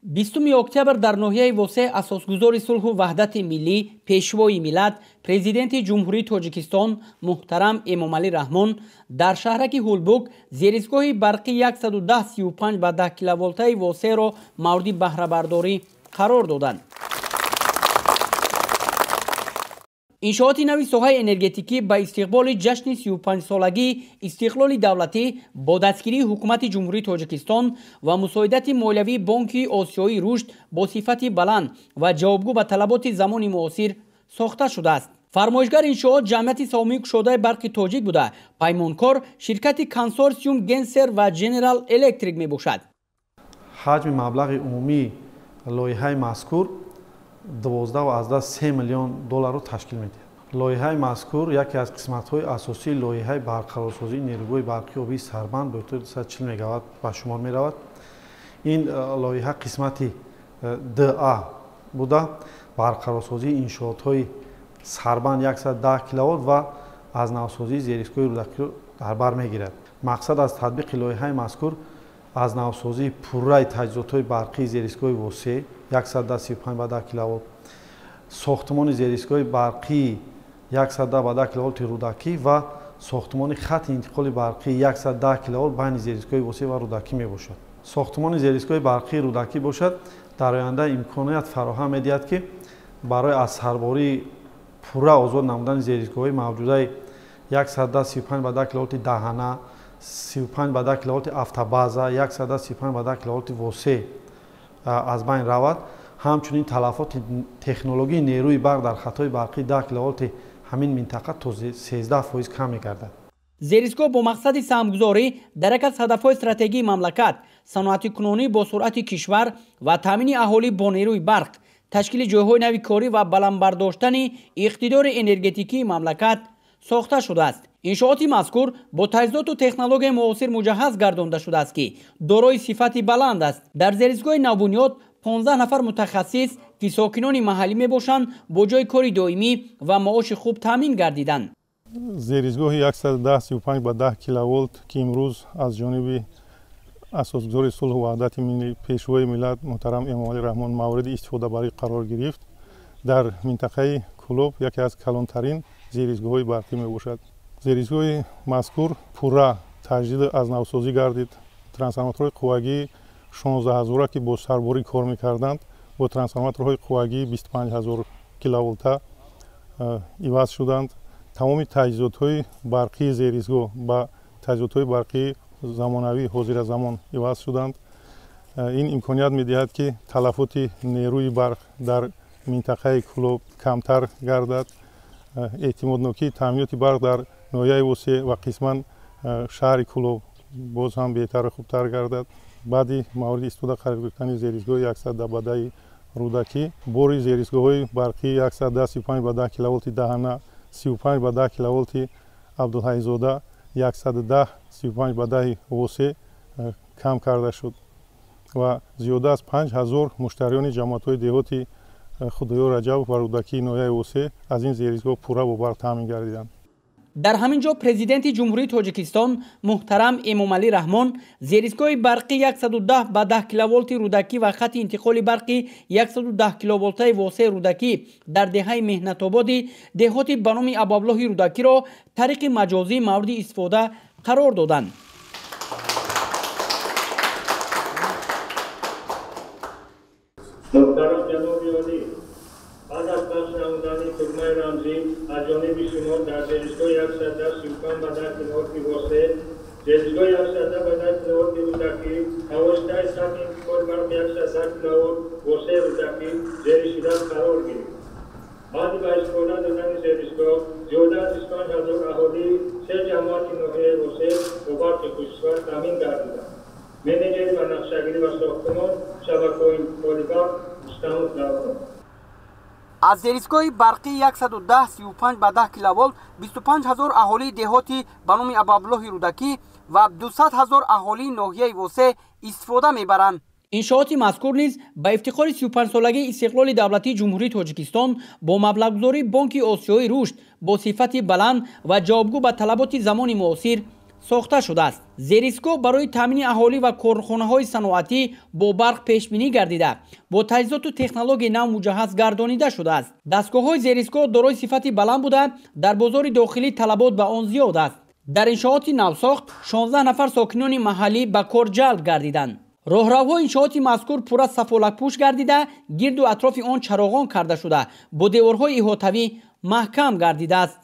20 октябр дар ноҳияи Восеъ асосгузори сулҳу ваҳдати миллӣ, пешвои миллат, президенти Ҷумҳурии Тоҷикистон муҳтарам Эмомалӣ Раҳмон дар шаҳраки Ҳулбук зеристгоҳи барқи 110,35 ба 10 киловолтаи Восеъро мавриди баҳрабардорӣ қарор доданд. Иншооти нави соҳаи энергетикӣ ба истиқболи ҷашни 35-солагии истиқлоли давлатӣ бо дастгирии ҳукумати Ҷумҳурии Тоҷикистон ва мусоидати молиявии Бонки Осиёии рушд бо сифати баланд ва ҷавобгӯ ба талаботи замони муосир сохта шудааст. Фармоишгар иншоот ҷамъияти саҳомии кушодаи барқи тоҷик буда, паймонкор ширкати консорсиум Генсер ва Дженерал Электрик мебошад. Ҳаҷми маблағи умумии лоиҳаи мазкур 12,3 миллион долларро ташкил медиҳад. Лоиҳаи мазкур яке аз қисматҳои асосии лоиҳаи барқарорсозии нерӯгоҳи барқи обии Сарбанд бо 240 мегаватт ба шумор меравад. Ин лоиҳа қисмати 2А буда, барқарорсозии иншоотҳои Сарбанд 110 киловолт ва аз навсозии зеристгоҳи Рӯдакиро дар бар мегирад. Мақсад аз татбиқи лоиҳаи мазкур аз навсозии пурраи таҷҳизотҳои барқии зеристгоҳи Восеъ 135 ба 10 киловолт, сохтмони зеристгоҳи барқии 110 ба 10 киловолти Рӯдакӣ ва сохтмони хати интиқоли барқии 110 киловолт байни зеристгоҳи Восеъ ва Рӯдакӣ мебошад. Сохтмони зеристгоҳи барқии Рӯдакӣ бошад, дар оянда имконият фароҳам медиҳад, ки барои аз сарбории пурра озод намудани зеристгоҳҳои мавҷудаи 135 ба 10 киловолти Даҳана, 35 ба 10 киловолти Автобаза, 135 ба 10 киловолти Восеъ аз байн равад. Ҳамчунин талафоти технологии нерӯи барқ дар хатҳои барқии 10 киловолти ҳамин минтақа то 13% кам мегардад. Зеристгоҳ бо мақсади саҳмгузорӣ дар як аз ҳадафҳои стратегии мамлакат, саноатикунонӣ бо суръати кишвар ва таъмини аҳолӣ бо нерӯи барқ, ташкили ҷойҳои нави корӣ ва баланд бардоштани иқтидори энергетикии мамлакат сохта шудааст. Иншооти мазкур бо таҷҳизоту технологияи муосир муҷаҳҳаз гардонда шудааст, ки дорои сифати баланд аст. Дар зеристгоҳи навбунёд 15 нафар мутахассис, ки сокинони маҳаллӣ мебошанд, бо ҷойи кори доимӣ ва маоши хуб таъмин гардиданд. Зеристгоҳи 110,35 ба 10 киловолт, ки имрӯз аз ҷониби асосгузори сулҳу ваҳдати миллӣ, пешвои миллат муҳтарам Эмомалӣ Раҳмон мавриди истифодабарӣ қарор гирифт, дар минтақаи Кӯлоб яке аз калонтарин зеристгоҳҳои барқӣ мебошад. Зеристгоҳи мазкур пурра таҷдиду аз навсозӣ гардид. Трансформаторҳои қуввагии 16 000, ки бо сарборӣ кор мекарданд, бо трансформаторҳои қуввагии 25 000 киловолта иваз шуданд. Тамоми таҷҳизотҳои барқии зеристгоҳ ба таҷҳизотҳои барқии замонавии ҳозиразамон иваз шуданд. Ин имконият медиҳад, ки талафоти нерӯи барқ дар минтақаи Кӯлоб камтар гардад. Эътимоднокии таъминоти барқ дар ноҳияи Восеъ ва қисман шаҳри Кӯлоб боз ҳам беҳтару хубтар гардад. Баъди мавриди истифода қарор гирифтани зеристгоҳи 110 ба 10 Рӯдакӣ, бори зеристгоҳҳои барқии 135 ба 10 киловолти Даҳана, 35 ба 10 киловолти Абдулҳайзода, 110,35 ба 10 Восеъ кам карда шуд ва зиёда аз 5000 муштариёни ҷамоатҳои деҳоти Худоёр Раҷабов ва Рӯдакии ноҳияи Восеъ аз ин зеристгоҳ пурра бо барқ таъмин гардиданд. Дар ҳамин ҷо президенти Ҷумҳурии Тоҷикистон муҳтарам Эмомалӣ Раҳмон зеристгоҳи барқи 110 ба 10 киловолти Рӯдакӣ ва хати интиқоли барқи 110 киловолтаи Восеъ Рӯдакӣ дар деҳаи Меҳнатободи деҳоти ба номи Абуабдуллоҳи Рӯдакиро тариқи маҷозӣ мавриди истифода қарор доданд. Муҳтарам ҷаноби олӣ, баъд аз пахш намудани тугмаи рамзӣ аз ҷониби шумо дар зеристгоҳи 135 ба 10 киловолти Восеъ, зеристгоҳи 110 ба 10 киловолти Рӯдакӣ тавоситаи хати интиқоли барқи 110 киловолт Восеъ Рӯдакӣ зери шиддат қарор гирифт. Баъди ба истифода додани зеристгоҳ зиёда аз 25 000 аҳолии се ҷамоати ноҳияи Восеъ бо барқи хушсифат таъмин гардиданд. Менеҷери ба нақшагирӣ ва сохтмон шабакаҳои интиқоли барқ Рустамов Даврон. Аз зеристгоҳи барқии 110,35 ба 10 киловолт 25 000 аҳолии деҳоти ба номи Абуабдуллоҳи Рӯдакӣ ва 200 000 аҳолии ноҳияи Восеъ истифода мебаранд. Иншооти мазкур низ ба ифтихори 35-солагии истиқлоли давлатии Ҷумҳурии Тоҷикистон бо маблағгузории Бонки Осиёии рушд бо сифати баланд ва ҷавобгӯ ба талаботи замони муосир сохта шудааст. Зеристгоҳ барои таъмини аҳолӣ ва корхонаҳои саноатӣ бо барқ пешбинӣ гардида, бо таҷҳизоту технологияи нав муҷаҳҳаз гардонида шудааст. Дастгоҳҳои зеристгоҳ дорои сифати баланд буда, дар бозори дохилӣ талабот ба он зиёд аст. Дар иншооти навсохт 16 нафар сокинони маҳаллӣ ба кор ҷалб гардиданд. Роҳравҳои иншооти мазкур пурра сафолакпӯш гардида, гирду атрофи он чароғон карда шуда, бо деворҳои иҳотавӣ маҳкам гардидааст.